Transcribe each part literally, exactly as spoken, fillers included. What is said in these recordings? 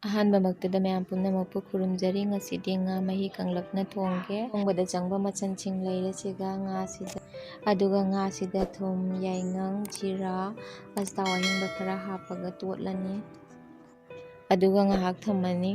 ꯑꯍꯥꯟꯕꯃꯛꯇꯗ ꯃꯌꯥꯝ ꯄꯨꯝꯅꯃꯛꯄꯨ ꯈꯨꯔꯨꯝꯖꯔꯤ꯫ ꯉꯁꯤꯗꯤ ꯉꯥ ꯃꯍꯤ ꯀꯪꯂꯞꯅ ꯊꯣꯡꯒꯦ꯫ ꯊꯣꯡꯕꯗ ꯆꯪꯕ ꯃꯆꯜꯁꯤꯡ ꯂꯩꯔꯦ ꯁꯤꯒ ꯉꯥꯁꯤꯗ, ꯑꯗꯨꯒ ꯉꯥꯁꯤꯗ ꯊꯨꯝ, ꯌꯥꯏꯉꯪ, ꯖꯤꯔꯥ, ꯑꯁꯇꯥꯎ ꯑꯍꯤꯡꯕ ꯈꯔ ꯍꯥꯞꯄꯒ ꯇꯣꯠꯂꯅꯤ꯫ ꯑꯗꯨꯒ ꯉꯥꯏꯍꯥꯛ ꯊꯝꯃꯅꯤ꯫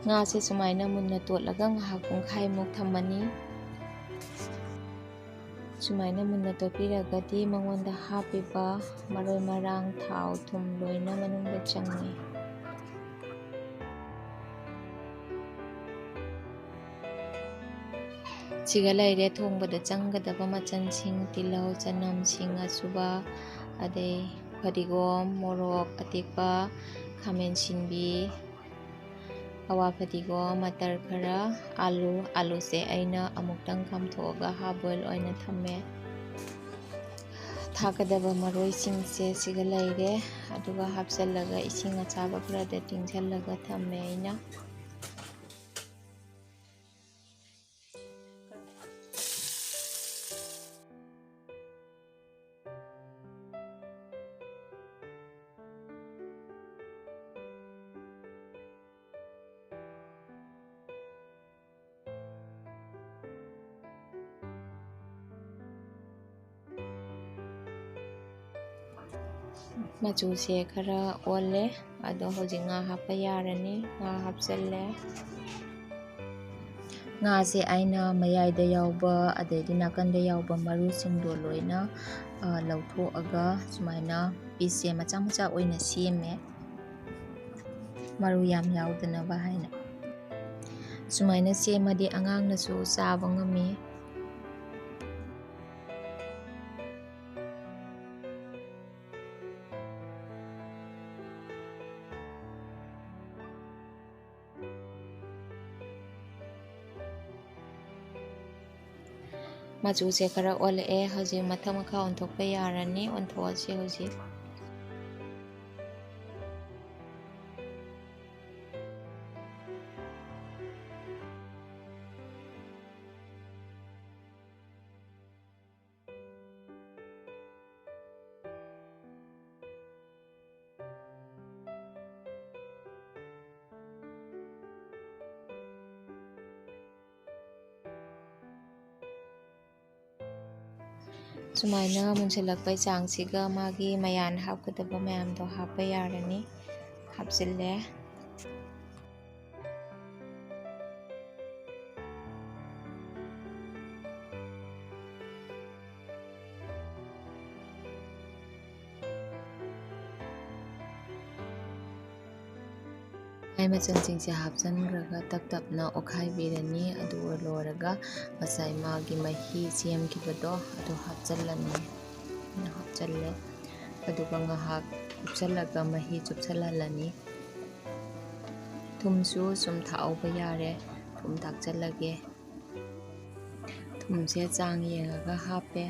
ꯉꯥꯁꯦ ꯁꯨꯃꯥꯏꯅ ꯃꯨꯟꯅ ꯇꯣꯠꯂꯒ ꯉꯥꯏꯍꯥꯛ ꯄꯨꯡꯈꯥꯏꯃꯨꯛ ꯊꯝꯃꯅꯤ꯫ ꯁꯨꯃꯥꯏꯅ ꯃꯨꯟꯅ ꯇꯣꯠꯄꯤꯔꯒꯗꯤ ꯃꯉꯣꯟꯗ ꯍꯥꯞꯄꯤꯕ ꯃꯔꯣꯏ ꯃꯔꯥꯡ, ꯊꯥꯎ, ꯊꯨꯝ ꯂꯣꯏꯅ ꯃꯅꯨꯡꯗ ꯆꯪꯉꯤ꯫ ꯁꯤꯒ ꯂꯩꯔꯦ ꯊꯣꯡꯕꯗ ꯆꯪꯒꯗꯕ ꯃꯆꯜꯁꯤꯡ: ꯇꯤꯜꯍꯧ, ꯆꯅꯝ, ꯁꯤꯡ ꯑꯁꯨꯕ, ꯑꯗꯩ ꯐꯗꯤꯒꯣꯝ, ꯃꯣꯔꯣꯛ ꯑꯇꯦꯛꯄ, ꯈꯥꯃꯦꯟ ꯁꯤꯟꯕꯤ, ꯑꯋꯥ ꯐꯗꯤꯒꯣꯝ, ꯃꯇꯔ ꯈꯔ, ꯑꯥꯂꯨ꯫ ꯑꯥꯂꯨꯁꯦ ꯑꯩꯅ ꯑꯃꯨꯛꯇꯪ ꯀꯥꯝꯊꯣꯛꯑꯒ half boil ꯑꯣꯏꯅ ꯊꯝꯃꯦ꯫ ꯊꯥꯛꯀꯗꯕ ꯃꯔꯣꯏꯁꯤꯡꯁꯦ ꯁꯤꯒ ꯂꯩꯔꯦ, ꯑꯗꯨꯒ ꯍꯥꯞꯆꯜꯂꯒ ꯏꯁꯤꯡ ꯑꯁꯥꯕ ꯈꯔꯗ ꯇꯤꯡꯁꯜꯂꯒ ꯊꯝꯃꯦ ꯑꯩꯅ꯫ ꯃꯆꯨꯁꯦ ꯈꯔ ꯑꯣꯜꯂꯦ, ꯑꯗꯣ ꯍꯧꯖꯤꯛ ꯉꯥ ꯍꯥꯞꯄ ꯌꯥꯔꯅꯤ꯫ ꯉꯥ ꯍꯥꯞꯆꯜꯂꯦ꯫ ꯉꯥꯁꯦ ꯑꯩꯅ ꯃꯌꯥꯏꯗ ꯌꯥꯎꯕ, ꯑꯗꯩꯗꯤ ꯅꯥꯀꯟꯗ ꯌꯥꯎꯕ ꯃꯔꯨꯁꯤꯡꯗꯣ ꯂꯣꯏꯅ, ꯑ, ꯂꯧꯊꯣꯛꯑꯒ ꯁꯨꯃꯥꯏꯅ pieceꯁꯦ ꯃꯆꯥ ꯃꯆꯥ ꯑꯣꯏꯅ ꯁꯦꯝꯃꯦ, ꯃꯔꯨ ꯌꯥꯝ ꯌꯥꯎꯗꯅꯕ ꯍꯥꯏꯅ꯫ ꯁꯨꯃꯥꯏꯅ ꯁꯦꯝꯃꯗꯤ ꯑꯉꯥꯡꯅꯁꯨ ꯆꯥꯕ ꯉꯝꯃꯤ꯫ ꯃꯆꯨꯁꯦ ꯈꯔ ꯑꯣꯜꯂꯛꯑꯦ꯫ ꯍꯧꯖꯤꯛ ꯃꯊꯛ ꯃꯈꯥ ꯑꯣꯟꯊꯣꯛꯄ ꯌꯥꯔꯅꯤ꯫ ꯑꯣꯟꯊꯣꯛꯑꯁꯤ ꯍꯧꯖꯤꯛ꯫ ꯁꯨꯃꯥꯏꯅ ꯃꯨꯟꯁꯤꯜꯂꯛꯄꯩ ꯆꯥꯡꯁꯤꯒ ꯃꯥꯒꯤ ꯃꯌꯥꯟ ꯍꯥꯞꯀꯗꯕ ꯃꯌꯥꯝꯗꯣ ꯍꯥꯞꯄ ꯌꯥꯔꯅꯤ꯫ ꯍꯥꯞꯆꯤꯜꯂꯦ꯫ ꯃꯥꯏ ꯃꯆꯜꯁꯤꯡꯁꯦ ꯍꯥꯞꯆꯤꯟꯈ꯭ꯔꯒ ꯇꯞ ꯇꯞꯅ ꯑꯣꯠꯈꯥꯏꯕꯤꯔꯅꯤ꯫ ꯑꯗꯨ ꯂꯣꯏꯔꯒ ꯉꯁꯥꯏ ꯃꯥꯒꯤ ꯃꯍꯤ ꯁꯦꯝꯈꯤꯕꯗꯣ ꯑꯗꯨ ꯍꯥꯞꯆꯤꯜꯂꯅꯤ꯫ ꯍꯥꯞꯆꯤꯜꯂꯦ꯫ ꯑꯗꯨꯒ ꯉꯥꯏꯍꯥꯛ ꯀꯨꯞꯁꯜꯂꯒ ꯃꯍꯤ ꯆꯨꯞꯁꯜꯍꯜꯂꯅꯤ꯫ ꯊꯨꯝꯁꯨ ꯁꯨꯝ ꯊꯥꯛꯍꯧꯕ ꯌꯥꯔꯦ꯫ ꯊꯨꯝ ꯊꯥꯛꯆꯜꯂꯒꯦ꯫ ꯊꯨꯝꯁꯦ ꯆꯥꯡ ꯌꯦꯡꯉꯒ ꯍꯥꯞꯄꯦ꯫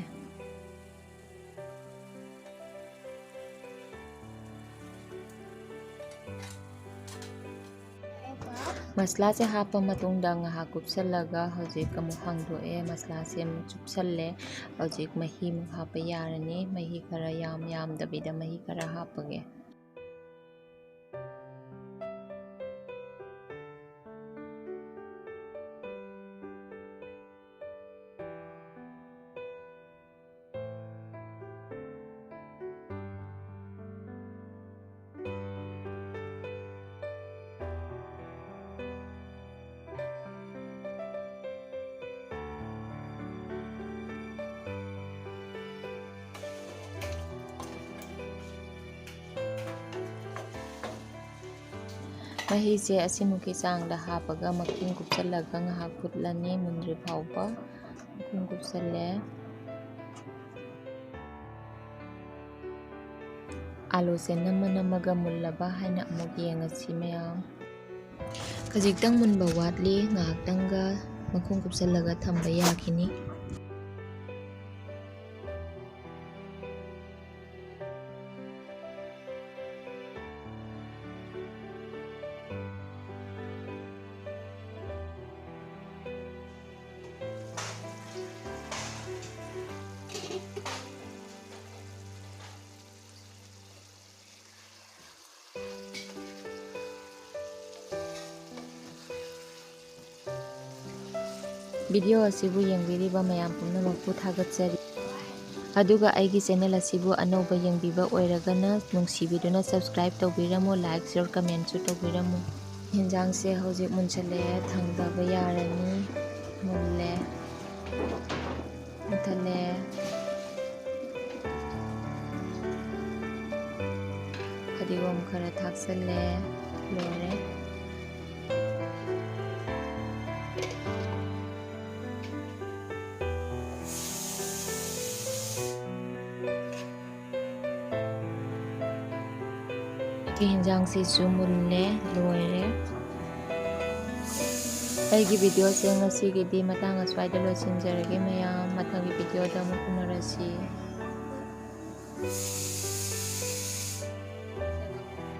ꯃꯁꯂꯥꯁꯦ ꯍꯥꯞꯄ ꯃꯇꯨꯡꯗ ꯉꯥꯏꯍꯥꯛ ꯀꯨꯞꯁꯜꯂꯒ ꯍꯧꯖꯤꯛ ꯑꯃꯨꯛ ꯍꯥꯡꯗꯣꯛꯑꯦ꯫ ꯃꯁꯂꯥꯁꯦ ꯑꯃꯨꯛ ꯆꯨꯞꯁꯜꯂꯦ꯫ ꯍꯧꯖꯤꯛ ꯃꯍꯤꯃꯨꯛ ꯍꯥꯞꯄ ꯌꯥꯔꯅꯤ꯫ ꯃꯍꯤ ꯈꯔ ꯌꯥꯝ ꯌꯥꯝꯗꯕꯤꯗ ꯃꯍꯤ ꯈꯔ ꯍꯥꯞꯄꯒꯦ꯫ ꯃꯍꯤꯁꯦ ꯑꯁꯤꯃꯨꯛꯀꯤ ꯆꯥꯡꯗ ꯍꯥꯞꯄꯒ ꯃꯈꯨꯝ ꯀꯨꯞꯁꯜꯂꯒ ꯉꯥꯏꯍꯥꯛ ꯐꯨꯠꯂꯅꯤ, ꯃꯨꯟꯗ꯭ꯔꯤ ꯐꯥꯎꯕ꯫ ꯃꯈꯨꯝ ꯀꯨꯞꯁꯜꯂꯦ꯫ ꯑꯥꯂꯨꯁꯦ ꯅꯝꯃ ꯅꯝꯃꯒ ꯃꯨꯜꯂꯕ ꯍꯥꯏꯅ ꯑꯃꯨꯛ ꯌꯦꯡꯉꯁꯤ ꯃꯌꯥꯝ꯫ ꯈꯖꯤꯛꯇꯪ ꯃꯨꯟꯕ ꯋꯥꯠꯂꯤ, ꯉꯥꯏꯍꯥꯛꯇꯪꯒ ꯃꯈꯨꯝ ꯀꯨꯞꯁꯜꯂꯒ ꯊꯝꯕ ꯌꯥꯈꯤꯅꯤ꯫ ꯚꯤꯗꯤꯑꯣ ꯑꯁꯤꯕꯨ ꯌꯦꯡꯕꯤꯔꯤꯕ ꯃꯌꯥꯝ ꯄꯨꯝꯅꯃꯛꯄꯨ ꯊꯥꯒꯠꯆꯔꯤ꯫ ꯑꯗꯨꯒ ꯑꯩꯒꯤ ꯆꯦꯅꯦꯜ ꯑꯁꯤꯕꯨ ꯑꯅꯧꯕ ꯌꯦꯡꯕꯤꯕ ꯑꯣꯏꯔꯒꯅ ꯅꯨꯡꯁꯤꯕꯤꯗꯨꯅ subscribe ꯇꯧꯕꯤꯔꯝꯃꯨ, like, share, comment ꯁꯨ ꯇꯧꯕꯤꯔꯝꯃꯨ꯫ ꯌꯦꯟꯖꯥꯡꯁꯦ ꯍꯧꯖꯤꯛ ꯃꯨꯟꯁꯜꯂꯛꯑꯦ, ꯊꯥꯡꯗꯕ ꯌꯥꯔꯅꯤ꯫ ꯃꯨꯜꯂꯦ, ꯃꯨꯟꯊꯠꯂꯦ꯫ ꯐꯗꯤꯒꯣꯝ ꯈꯔ ꯊꯥꯛꯆꯜꯂꯦ, ꯂꯣꯏꯔꯦ꯫ ꯑꯩꯒꯤ ꯍꯤꯟꯖꯥꯡꯁꯤꯁꯨ ꯃꯨꯜꯂꯦ, ꯂꯣꯏꯔꯦ꯫ ꯑꯩꯒꯤ video ꯁꯦ ꯉꯁꯤꯒꯤꯗꯤ ꯃꯇꯥꯡ ꯑꯁ꯭ꯋꯥꯏꯗ ꯂꯣꯏꯁꯤꯟꯖꯔꯒꯦ ꯃꯌꯥꯝ꯫ ꯃꯊꯪꯒꯤ video ꯗ ꯑꯃꯨꯛ ꯎꯅꯔꯁꯤ꯫